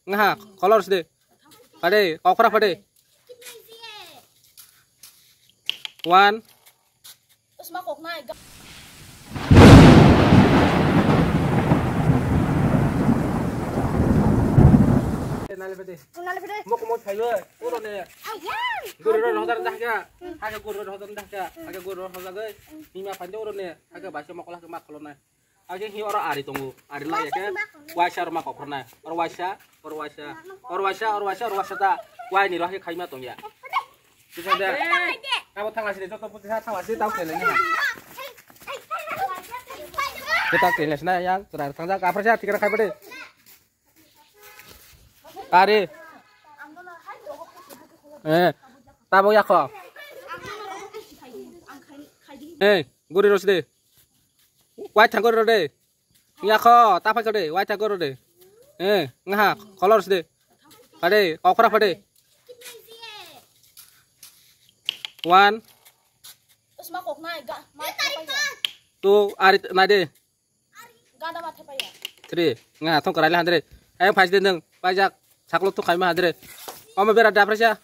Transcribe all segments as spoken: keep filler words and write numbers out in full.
Ngaha, color side. Pade, okra pade. One. Usma koknai. Nale pade. Nale pade. Mok mok phayo. Oro ne. Ayang. Guru ro hodar dahka. Hake guru ro hodar dahka. Hake guru ro hodar gai. Hima phande oro ne. Hake baisa mokol hake mak kholonai. Age hi oro ari tongo, ari lai ke waisa oro ma kokrnai, oro waisa, oro waisa, oro waisa, oro waisa, oro waisa ta, wai ni rohe khaima tongya. Bisa de, kabo thangla sini, joto puti sa thangla sini, tau kele ni. Kita kele sini yang, terakhir thangja, kapra sa, tiga khai pade. Ari. Eh, tabo yakho. Eh, guri rosde. Wai thang guri rode. Yakho, ta phai kode, wai thang guri rode. Eh, ngaha, color side. Pade, okra pade. One. Usma koknai ga. Two, ari nai de. Gada matha paya. Three. Nga thong karai la handre. Ayang phai de nang. Paijak. Saklo thok khaima handre. Omo bera dapre sa.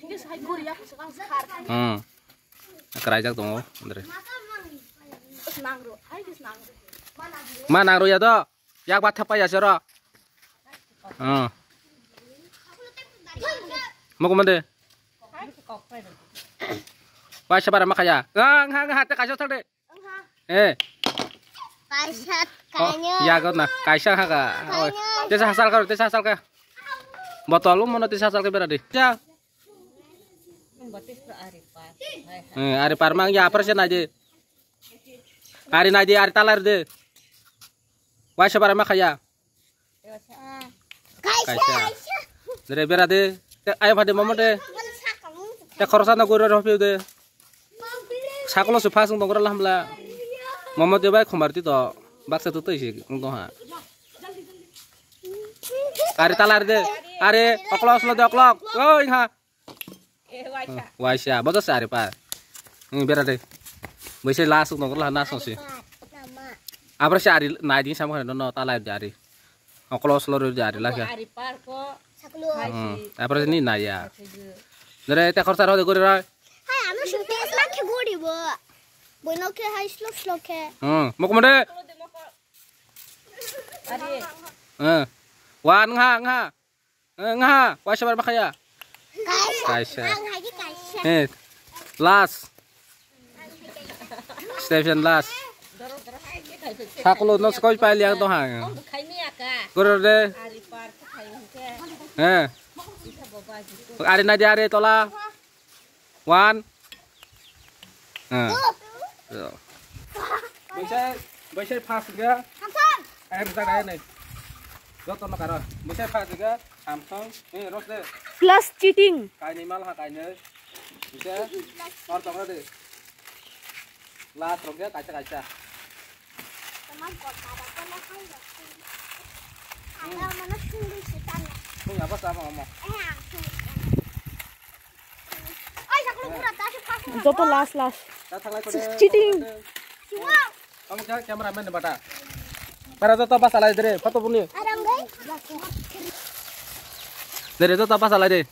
Ini sai guri ya, sekarang sekar. Hmm. Karai jak tongo handre. Nangro, ai dis nangro. Ma nangro ya do. Yak ba thapa ya sero. Hmm. Moko mande. Wai sabara ma khaya. Nga nga nga te kaisa thade. Eh. Kaisa Oh, kanyo. Ya kau na, kaisa ha ka. Oh, Kanyo. Tesa hasal ka, tesa hasal ka. Botol mono tesa hasal ka bera de. Ya. Eh, ari parmang ya apa sih naje? Ari naje, ari talar de. Wai sabara ma khaya. Kaisa. Kaisa. Dere bera de. Te ayo phade momo de. Te khoroksa no guri rw de. Sakolo se phasung dong la hamla. Momo de bai khomar ti to. Baksa to tei se ong dong ha. Ari talar de. Ari oklok slo de oklok. Oi ha. Eh, waisa. Waisa, bodo se ari pa. Ni bera de. Boise last nong la na so se. Apa se ari nai ding sama no no tala de ari. Okolo solo de ari la kha. Ari par ko. Saklo. Hmm. Apa se ni nai ya. Dere te khorsa ro de gori ro. Hai, ano sing tes la khe gori bo. Boino khe hai slok slok khe. Hmm. Mok mode. Ari. Eh. Wan nga nga. Eh, ngaha, waisa bar makaya. Kaisa. Kaisa. Ang hai kaisa. Eh, last. Stephen last. Saklo no skoi pai liang to ha. Goro de. Eh. Ari na di ari tola. One. Ah. Yo. Boisai, boisai pass ga. Samsung. Ayam tak ayam ni. Joto no karo. Boisai pass ga. Samsung. Ni ros de. Plus cheating. Kai ni mal ha kai ni. Boisai. Or tong de. Last rok ya kaisa kaisa. Teman kota apa kena hai. Ada mana sungguh sih tanya. Kung apa sama ngomong? Eh, aku. Joto last last. Cheating. Para joto pasalai dere, photo buni. Dere joto pasalai de.